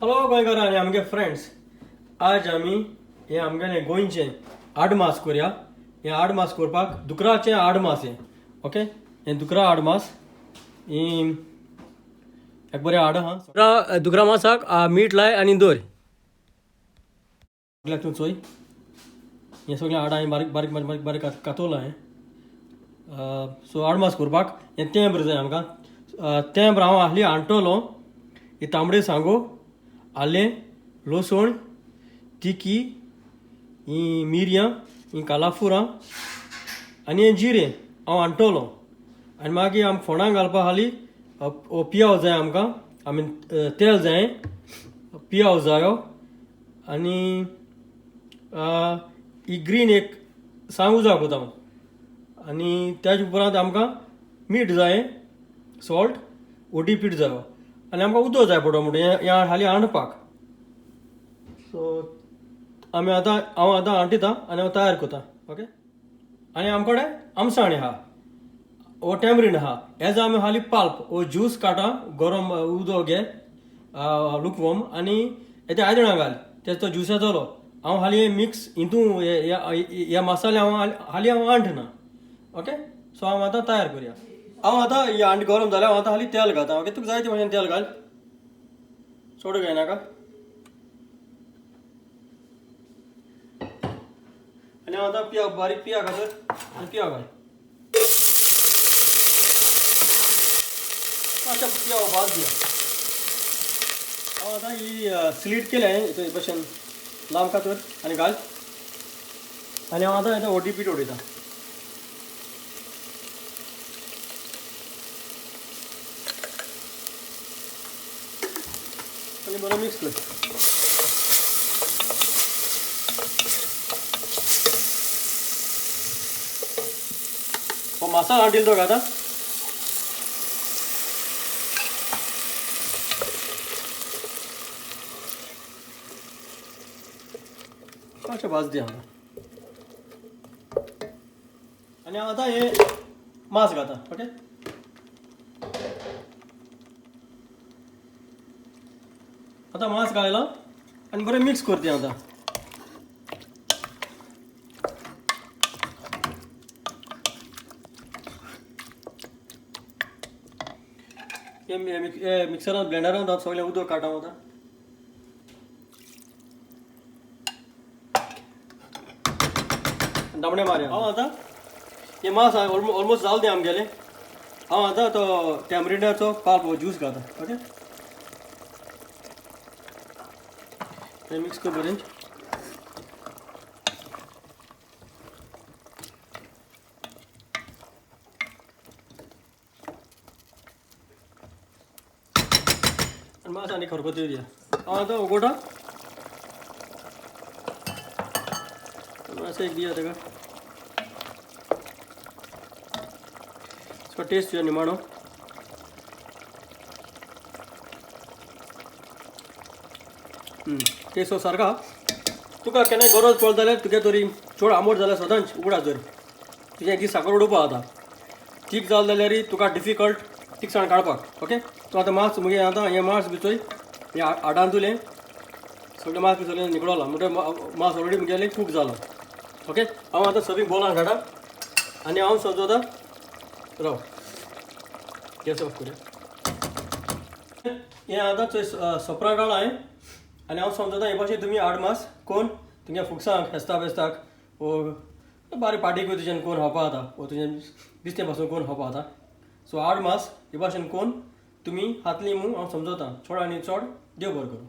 Hello गोंयकार आनी आमगे फ्रेंड्स, आज आमी हे आमगेलें गोंयचें आडमास करया. हें आडमास करपाक दुकराचें आडमास हें. ओके, हें दुकरा आडमास ही एक बरें हाड आहा. दुकरा मासाक मीठ लाय आनी दवर. सगळ्याक तूं चोय, हें सगळें हाड हांवें बारीक बारीक बारीक बारीक कातोलां हें. सो आडमास करपाक हें तेंब्र जाय आमकां. तेंब्र हांव आहली हाडटलो. ही तांबडे सांगो, आलें, लसण, तिकी, ही मिरयां, ही कालाफुरां आनी हें जिरें हांव हाडटलो. आनी मागीर आमकां फोंडां घालपा खाली पियाव जाय आमकां. आमी तेल जाय, पियाव जायो आनी ही ग्रीन एक सांगू जाय कोता हांव. आनी त्याच उपरांत आमकां मीठ जाय, सॉल्ट, ओटी पीठ जायो आनी आमकां उदक जाय पडो म्हणटा हें हाली हांडपाक. सो आमी आतां हांव आतां हांटिता आनी हांव तयार करता. ओके, आनी आमचे कडेन आमसाण आहा, ओ टॅमरीन आहा. हेजो आमी हाली पाल्प ओ ज्यूस काडटा. गरम उदक घे लुकवम आनी हेते आयदणां घाल, तेजो तो ज्यूस येतलो. हांव हाली मिक्स हितू ह्या मसाले हांव हाली हांव हांटना. ओके, सो हांव आतां तयार करया. हांव आतां ही हांड गरम जाल्या, हांव आतां हाली तेल घालता. ओके, तुका जाय ते भशेन तेल घाल, चड घायनाका. आनी हांव आतां पिया बारीक पिया घाल आनी पिया घाल. मातशें पिया भाज दिया. हांव आतां ही स्लीट केल्या हे भशेन लांब कातर आनी घाल. आनी हांव आतां आतां ओटी पीठ उडयता. आनी बरो मिक्स कर. हो मसाला हाडिल्लो तो घाता. मातशें भाज दी हांगा. आनी हांव आतां हें मांस घाता. ओके, आतां मांस घायला आनी बरें मिक्स करता आतां. हे मिक्सरान ब्लेंडरान सगळें उदक काडटा आतां. दामणे मारया. हांव आतां हें मांस ऑलमोस्ट जालें तें आमगेलें. हांव आतां तो टॅमरिंडाचो पाल्प ज्यूस घालता. ओके, तें मिक्स कर बरें. आनी मांस आनी खरखती दिया. हांव आतां उगोटा मातशें एक दिया ताका. इसको टेस्ट दिया निमाणो. टेस्ट सारका. तुका केन्नाय गरज पडत जाल्यार तुगे तरी चड आंबट जाल्यार सदांच उगडा जर तुजें एक दीस साकर उडोवपा जाता. तीख जालें जाल्यार तुका डिफिकल्ट तिखसाण काडपाक. ओके, तूं आतां मांस मुगे आतां हें मांस बी चोय, हें हाडांतुलें सगळें मांस बी सगळें निकळोलां म्हणटकीर मांस ऑलरेडी मुगेलें कूक जालां. ओके, हांव आतां सर्वींग बोलान काडटा आनी हांव समजता. राव, गॅस ऑफ करया. हें आतां चोय सोपरां काडलां हांवें आनी हांव समजता हे भाशेन तुमी आडमास कोण तुमगे फुगसांक फेस्ता फेस्ताक वो बारीक पार्टीकूय तुज्यान कोण खावपा जाता वो तुजें बिस्तें पासून कोण खावपा जाता. सो आडमास हे भाशेन कोण तुमी खातली म्हूण हांव समजता. चड आनी चड देव बरो करूं.